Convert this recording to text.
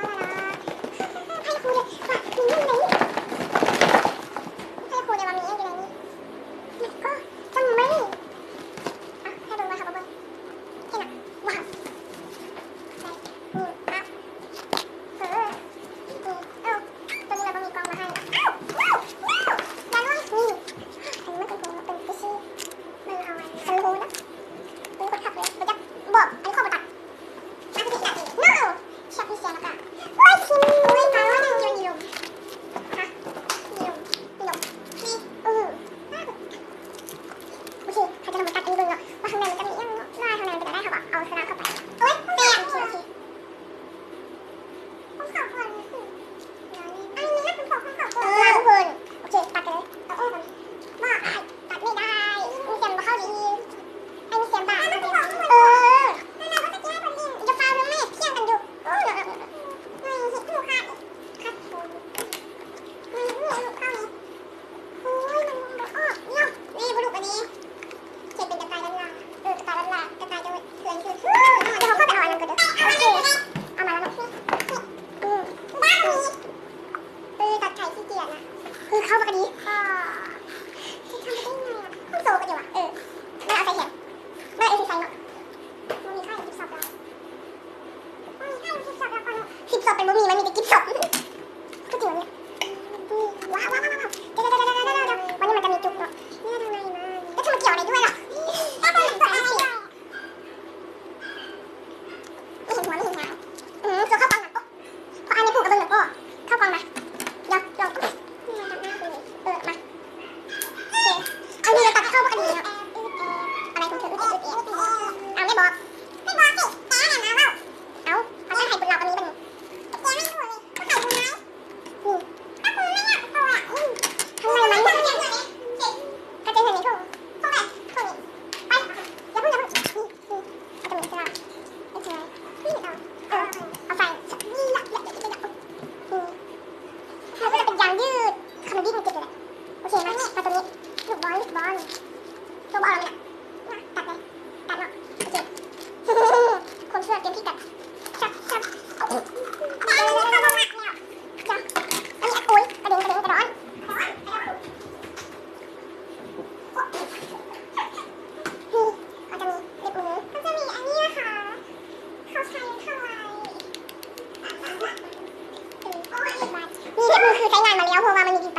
ໃຫ້ຄູເດວ່າມີຫຍັງຢູ່ໃນນີ້ ໃຫ້ຄູເດວ່າມີຫຍັງຢູ່ໃນນີ້ ໂອ້ ຈັງໄດ້ ອ່ະ ໃຫ້ເບິ່ງ ເບິ່ງ ເຫັນນະ ວ້າວ ນີ້ ອ່ະ ເອີ ນີ້ ເອີ ໂຕນີ້ລະບໍ່ມີກ່ອງມາໃຫ້ ອ້າວ ວ້າວ ວ້າວ ຢ່າລົງ ນີ້ ອັນນີ້ມັນເປັນເປັນ ເປັນ ເປັນ ເບິ່ງເອົາ ອັນນີ້ ຄັນຮູ້ນະ ເອີ ໂຄດຄັກເລີຍ ບໍ່ຈັກ ບອກ ອັນນີ້ຂໍບໍ່ຕັດ No! ໂອ້ຍ ໂອ້ຍ ຟ້າວ່າຍັງຢູ່ ມີລົມ ຮະ ມີລົມ ມີລົມ ນີ້ ເອີ ໂອເຄ ເຮົາຈະລອງມາຕັດອັນນີ້ເບິ່ງເນາະ ວ່າຂ້າງໃນມັນຈະມີຫຍັງເນາະ ວ່າຂ້າງໃນມັນເປັນແນວໃດ ເຮົາກໍເອົາສະໜາມເຂົ້າໄປ ໂອ້ຍ ແຕກ ໂອເຄ ໂອເຄ ອັນນີ້ນະ ເອີ ທຸກຄົນ ໂອເຄ ຕັດໄປເລີຍ ເອົາອອກກ່ອນ ບໍ່ ຕັດໄມ່ໄດ້ ມີສຽງບໍ່ເຂົ້າດີ ໄອ້ມີສຽງບາດ ເອີ ຢ່າຟ້າວລົງແມ່ ຖຽງກັນຢູ່ ໂອ້ຍ ເຮີ້ຍ ເຮັດໃຫ້ລູກຄ້າ ຄັດ ໂອ້ຍ ລູກຄ້າ ໂອ້ຍ ມັນບໍ່ອອກ ເນາະ ນີ້ບໍ່ລູກອັນນີ້ ເຮັດເປັນກະຕ່າຍລ້ານລາ ເອີ ກະຕ່າຍລ້ານລາ ກະຕ່າຍຈະເຖື່ອນຄື ດຽວເຮົາເຂົ້າໄປເອົາອັນນັ້ນກ່ອນເດີ ໂອເຄ ເອົາມາແລ້ວເນາະ ອືມ ເອີ ຕັດໄຂ່ຂີ້ກຽດນະ ຄືເຂົ້າປະກະດີ ເຮັດທຳໄດ້ໄງອະ ມັນໂຊກັນຢູ່ຫວາ ເອີ ມັນເອົາໃສ່ແຂນ ມັນເອົາເອງໃສ່ເນາະ ບໍ່ມີໃຜສິບສອບລາວ ສິບສອບໄປບໍ່ມີ ມັນມີແຕ່ກິບສອບ ຄືຈິງວະນີ້ ວ້າວ ວ້າວ ວ້າວ ວ້າວ ດຽວ ດຽວ ດຽວ ດຽວ ດຽວ ວັນນີ້ມັນຈະມີຈຸກເນາະ ນີ້ທາງໃນມາ ແລ້ວຈະມາກ່ຽວໄດ້ດ້ວຍລະ ບໍ່ເຫັນຫົວ ບໍ່ເຫັນຫາງ ອືມ ຕົວເຂົ້າກ່ອງນະ ເພາະອັນນີ້ປູກກະເບິ່ງນະ ເຂົ້າກ່ອງນະ ດຽວ ລອງ ເອີ ມາ ເອີ ມາ ໂອເຄ ອັນນີ້ລະຕັດເຂົ້າບໍ່ກະດີເນາະ ອາໄລຂອງເທີ ອາໄລຂອງເທີ ເອົາ ແມ່ບອກ ແມ່ບອກຊິ ແຕ່ອັນນັ້ນນະ ເວົ້າ ເອົາ ເອົາ ໃຫ້ເພິ່ນເລົ່າອັນນີ້ບັດນີ້ ແກະມັນບໍ່ເລີຍ ບໍ່ໃສ່ຢູ່ໃນ ນີ້ ກໍຄືມັນຢາກໂຕລະ ນີ້ ທາງໃນມັນ ກໍຈະເຫັນໃນໂຖ ໂຖແບບ ໂຖນີ້ ໄປ ຢ່າເພິ່ງ ຢ່າເພິ່ງ ນີ້ ນີ້ ອາດຈະມີສະຫຼາມ ເອີ ນີ້ ເອົາ ເອີ ເອົາໃສ່ ນີ້ ນີ້ ແລ້ວມັນຈະເປັນຢາງຢືດ ຄັນມັນດີ້ນມັນເຈັບເລີຍແຫຼະ ໂອເຄ ມາ ມາໂຕນີ້ ລູກບອນ ລູກບອນ ໂຊບໍ່ເອົາແລ້ວນີ້ນະ ມາ ຕັດເລີຍ ຕັດເນາະ ໂອເຄ ຄົນເຊື່ອຕຽມທີ່ຕັດ ສັບ ສັບ ດຽວ ອັນນີ້ ໂອ້ຍ ກະເດັນ ກະເດັນ ກະດອນ ນີ້ ເຂົາຈະມີເລັບມື ເຂົາຈະມີອັນນີ້ນະຄະ ເຂົາໃຊ້ເທົ່າໃດ ນີ້ເລັບມືຄືໃຊ້ງານມາແລ້ວ ເພາະວ່າມັນມີ